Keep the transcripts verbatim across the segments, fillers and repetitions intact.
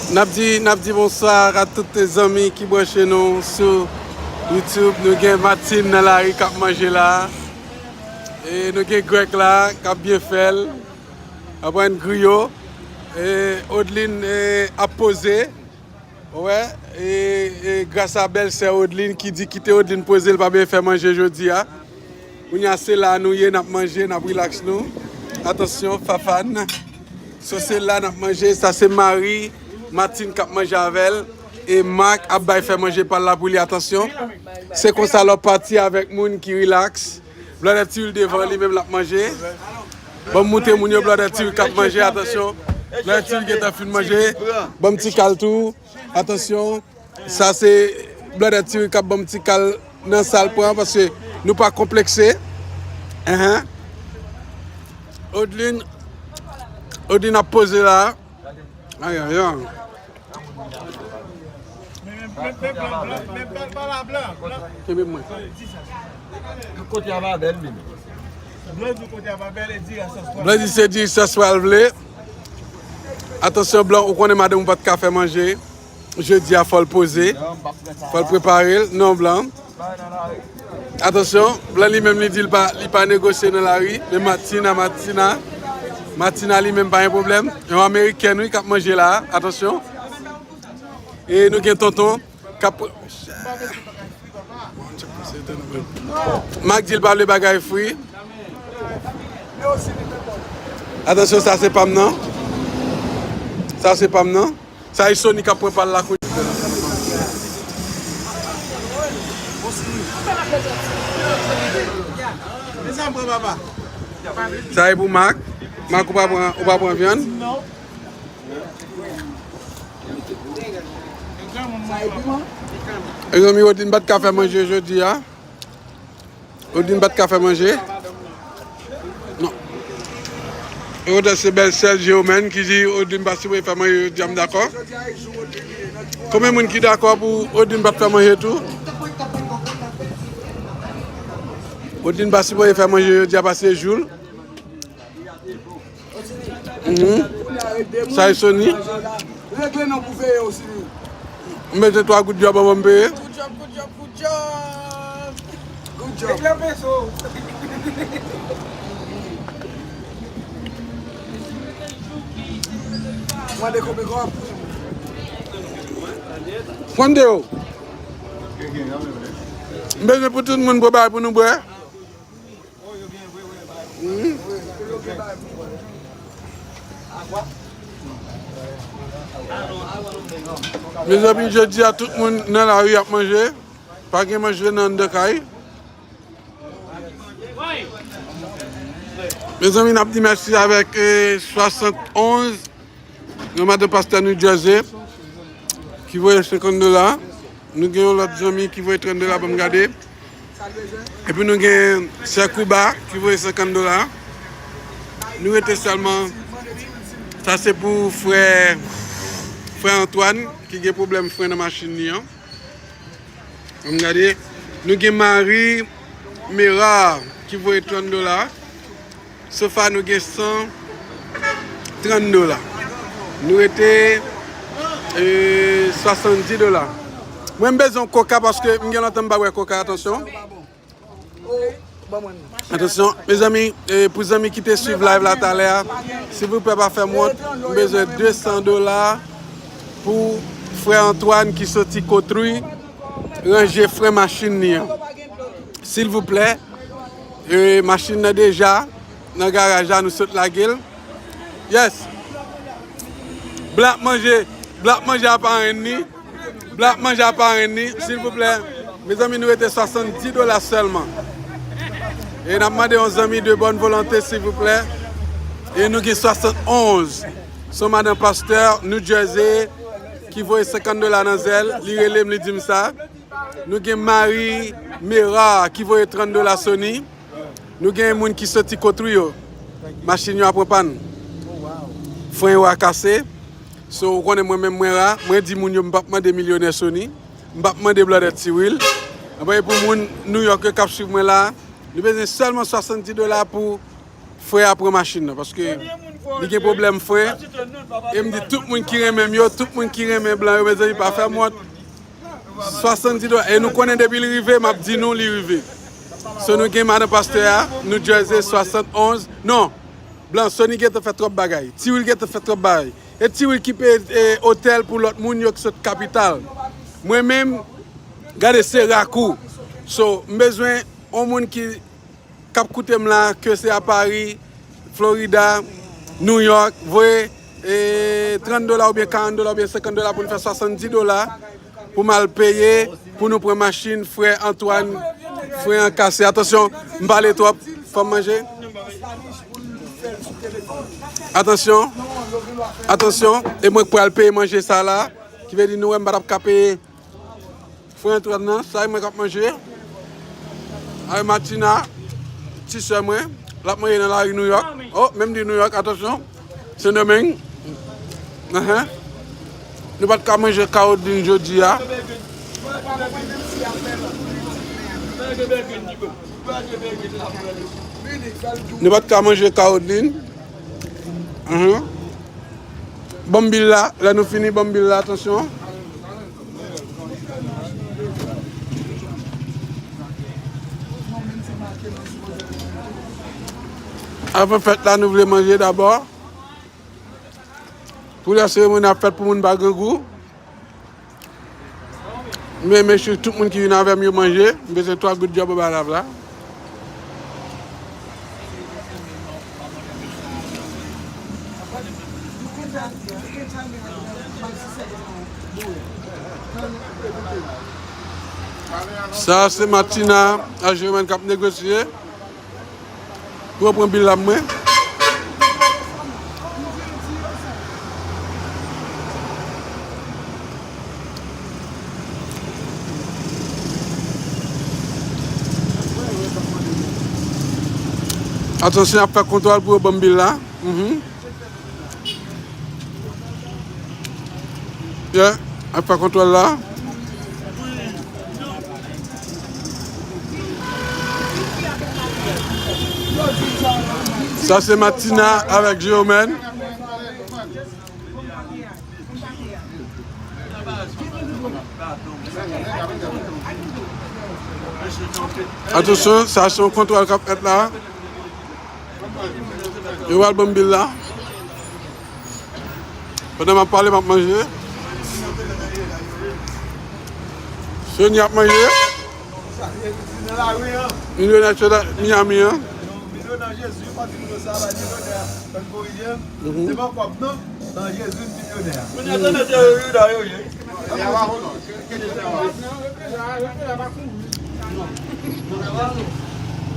N ap di, n ap di bonswa a tout zanmi ki branche nou sou YouTube. Nou gen Martine nan lari k ap manje la. E nou gen Greg la k ap byen fè l. Aprann griyo. E Odline, e, ap poze. Wè, e, e gras a bèl sè Odline ki di kite Odline poze, l pa byen fè manje jodi a. Kounye a se la nou ye, n ap manje, n ap rilaks nou. Atansyon, Fafane. So se la n ap manje, sa se mari Martine k ap manje avè l. E Marc ap bay fè manje pa l la pou li, atansyon. Se konsa lè w pati avèk moun ki rilaks. Blòdè Tiwil devan li menm l ap manje. Ban m montre moun yo Blòdè Tiwil k ap manje, atansyon. Blòdè Tiwil gentan fin manje. Ban m ti kal tou. Atansyon. Sa se Blòdè Tiwil k ap ban m ti kal nan sa l pran, paske nou pa konplekse. Enhen. Odline, Odline ap poze la. Ay, ay, ay. Kenbe mwen. Kote a pa bèl, menm. Blan di se diri sòs pral vle. Atansyon, Blan, ou konnen madanm ou pa t ka fè manje. Jodi a, fò l poze. Fò l prepare l. Non, Blan. Atansyon, Blan li menm li di l pa, li pa negosye nan lari. Men Martina, Martina, Martina li menm pa gen pwoblèm. Yon amerikèn, wi, k ap manje la. Atansyon. E nou gen tonton k ap. Marc di l pa vle bagay fri. Atansyon, sa se pa m nan. Sa se pa m nan. Sa e Sony k ap pran pa l la kounye a. Sa e pou Marc. Marc, ou pa pran, ou pa pran vyann? Mezanmi, Odin pa t ka fè manje jodi a. Odin pa t ka fè manje. Non. E Odin se bèl sè Jewomèn ki di Odin pa sipoze fè manje jodi a, m dakò. Konbyen moun ki dakò pou Odin pa t fè manje tou? Odin pa sipoze fè manje jodi a, paske jou l. Mhm. Sa e Sony. Regle non pou veye osi. M mete twa goud djòb anvan m peye. Good job, good job, good job. Good job. Regle peso. Mande konbyen kòb. Fwande yo. M bezwen pou tout moun pou bay pou nou bwè. Mezanmi, jodi a tout moun nan lari ap manje. Pa gen manje nan anndan kay. Mezanmi, n ap di mèsi avèk, eh, swasannonz. Yon madanm pastè New Jersey ki voye senkant dola. Nou gen yon lòt zanmi ki voye trant dola, ban m gade. Epi nou gen sè Kouba ki voye senkant dola. Nou rete sèlman, sa se pou frè, frè Antoine ki gen pwoblèm fren nan machin li an. Ban m gade. Nou gen Marie Mera ki voye trant dola. Sofa nou gen san trant dola. Nou rete, eh, swasanndis dola. Mwen m bezwen yon koka paske m gen lontan m pa bwè koka, atansyon. Atansyon, mezanmi, eh, pou zanmi ki te swiv live la talè a, silvouplè pa fè m wont, m bezwen de san dola pou frè Antoine ki soti Kotri ranje fren machin li an. Silvouplè, eh, machin nan deja nan garaj la, nou sot lage l. Yes. Blan ap manje, Blan ap manje a parenn li. Blan ap manje a parenn li, silvouplè. Mezanmi, nou rete swasanndis dola sèlman. E n ap mande yon zanmi de bòn volonte, silvouplè. E nou gen swasannonz. Se yon madanm pastè, New Jersey, ki voye senkant dola nan zèl. Li rele m, li di m sa. Nou gen Marie Mera ki voye trant dola Sony. Nou gen moun ki soti Kotri yo. Machin yo ap pran pàn. Fren yo a kase. So, ou konnen mwen menm mwen ra. Mwen di moun yo m p ap mande milyonè Sony. M p ap mande blòdè Tiwil. Anpaye pou moun New York yo k ap swiv mwen la. Nou bezwen sèlman swasanndis dola pou frè a pran machin nan. Paske Li gen pwoblèm fren. E m di tout moun ki renmen m yo, tout moun ki renmen blan yo, mezanmi, pa fè m wont. Swasanndis dola. E nou konnen depi li rive, m ap di nou li rive. So nou gen madan pastè a, New Jersey, swasannonz. Non, blan, Sony gentan fè twòp bagay. Tiwil gentan fè twòp bagay. E Tiwil ki peye e, otèl pou lòt moun yo ki sot kapital. Mwen menm, gade se rakou. So, m bezwen yon moun ki k ap koute m la, ke se a Paris, Florida, New York, voye e, trant dola oubyen karant dola oubyen senkant dola pou n fè swasanndis dola pou m al peye, pou nou pran machin frè Antoine, frè an kase. Atansyon, m pale twòp, fò m manje. Atansyon, atansyon, e mwen k pral peye manje sa la, ki vle di nou wè m pa t ap ka peye. Frè Antoine nan, sa e mwen k ap manje. Ay Martina, ti sè mwen, l ap manje nan lari New York. Oh, menm di New York, atansyon. Sendomeng. Enhen. Nou pa t ka manje kawodlin jodi a. Nou pa t ka manje kawodlin. Enhen. Ban m bil la, lè nou fini, ban m bil la, atansyon. Avan fèt la, nou vle manje dabò. Pou lè seremoni ap fèt pou moun pa grangou. Men, mesye, tout moun ki vin avè m yo manje, m bezwen twa gout djòb anba lav la. Sa se Martina ak Germaine k ap negosye. Pou yo pran bil la pou mwen. Atansyon, ap fè kontwòl pou yo ban m bil la. Mhm. Yeah, ap fè kontwòl la. Sa se Martina avèk Germaine. Atansyon, sa se yon kontwòl k ap fèt la. Yo pral ban m bil la. Pandan m ap pale, m ap manje. Sony ap manje. Milyonè sot Miami an. Mhm.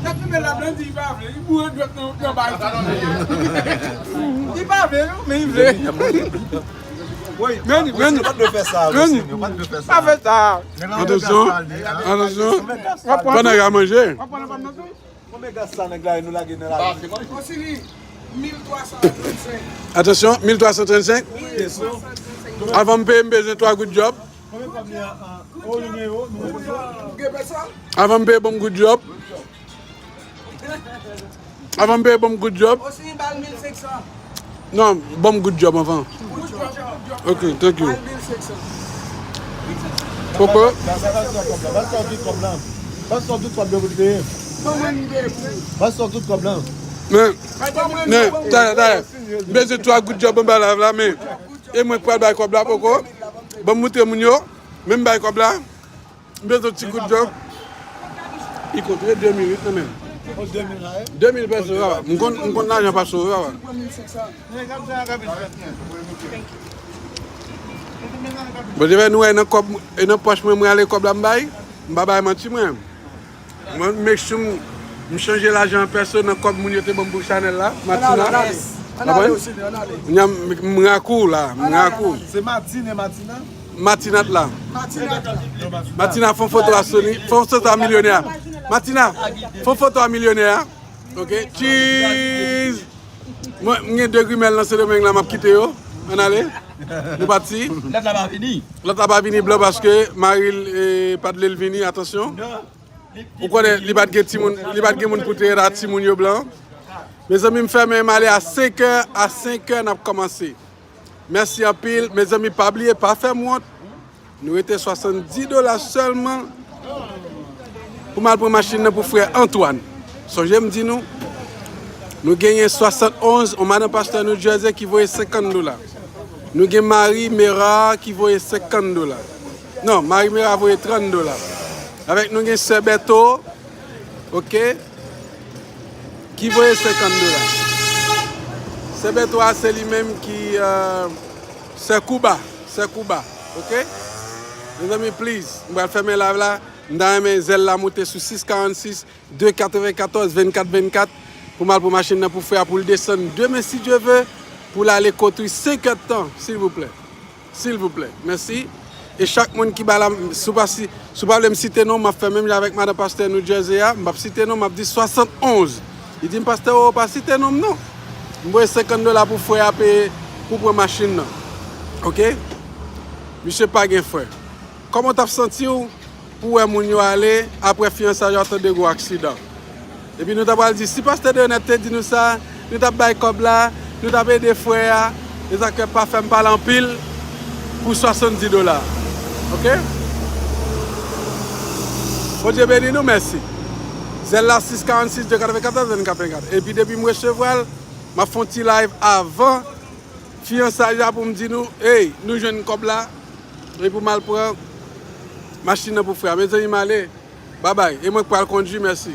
Tèt li men la blan di li pa vle, li boure dwèt nan, nan bay. Li pa vle, non, men li vle. Men, men, men, pa fè sa. Atansyon, atansyon. Pandan y a manje. Konbyen gas sa nèg la nou lage nan lari? Osini, mil twa san trannsenk. Atansyon, mil twa san trannsenk. Avan m peye, m bezwen twa goud djòb. Konbyen kòb li an? An, o, nimewo, nimewo. Ou gen pèsòn? Avan m peye, ban m goud djòb. Avan m peye, ban m goud djòb. Osini, ba l mil senk san. Non, ban m goud djòb anvan. Goud djòb. Ok, thank you. Ba l mil senk san. Poko. Ba l sòti tout kòb la. Ba l sòti tout kòb la pou l peye. Ba l sòti tout kòb la. Men, men, talè, talè. M bezwen twa goud djòb anba live la, men e mwen k pral bay kòb la, poko. Ban m moutre moun yo, men m bay kòb la. M bezwen ti kout djòb. Li kontre de mil wi kanmenm. De mil pèso, papa. M konn, m konn lajan pa sove, papa. Bon, demen nou wè nan kòb, e nan pòch mwen, mwen ale kòb la m bay. M pa bay manti, mwen. Mwen, make sure m, m chanje lajan an pèso nan kòb moun yo te ban m pou chanèl la, Martina. Konprann? Kounye a m, m rakou la, m rakou. Se Martine, Martina? Matinat la. Matinat la. Matina, fè yon foto a Sony. Fè yon foto a milyonè a. Matina, fè yon foto a milyonè a. Ok. Cheese. Mwen, m gen de grimèl nan Sendomeng la, m ap kite yo. Ann ale. Nou pati. Lòt la pa vini. Lòt la pa vini blan paske mari l, eh, pa t vle l vini. Atansyon. Ou konnen, li pa t gen timoun, li pa t gen moun pou te rete ak timoun yo blan. Mezanmi, m fèmen, m ale a senk è, a senk è n ap kòmanse. Mèsi anpil. Mezanmi, pa bliye, pa fè m wont. Nou rete swasanndis dola sèlman pou m al pran machin nan pou frè Antoine. Sonje m di nou, nou genyen swasannonz, yon madanm pastè New Jersey ki voye senkant dola. Nou gen Marie Mera ki voye senkant dola. Non, Marie Mera voye trant dola. Avèk nou gen sè Bèto, oke, ki voye senkant dola. Sè Bèto a, se li menm ki, euh, sè Kouba, sè Kouba, oke? Mezanmi, please, m pral fèmen live la. M ta renmen zèl la moute sou sis karannsis, de katrevenkatòz, vennkat vennkat, pou m al pran machin nan pou frè a, pou l desann demen, si Dye ve, pou l ale kot li senk è tan, silvouplè. Silvouplè. Mèsi. E chak moun ki ba la, si w pa si, si w pa vle m site non, m ap fè menm jan avèk madanm pastè New Jersey a, m p ap site non, m ap di swasannonz. Li di m, "Pastè, ou pa site non m non." M voye senkant dola pou frè a peye pou pran machin nan. Oke? Misye pa gen frè. Kòman w t ap santi w pou w wè moun yo ale apre fiyansay yo a tande gwo aksidan? Epi nou ta pral di, si pastè Denet te di nou sa, nou t ap bay kòb la, nou t ap ede frè a, e sa k fè pa fè m pale anpil pou swasanndis dola. Oke? Bondye beni nou, mèsi. Zèl la sis karannsis, de katrevenkatòz, vennkat vennkat. Epi depi m resevwa l, m ap fè yon ti live avan fiyansay la pou m di nou, hey, nou jwenn kòb la, e pou m al pran machin nan pou frè a. Mezanmi, m ale. Babay. E mwen k pral kondui, mèsi.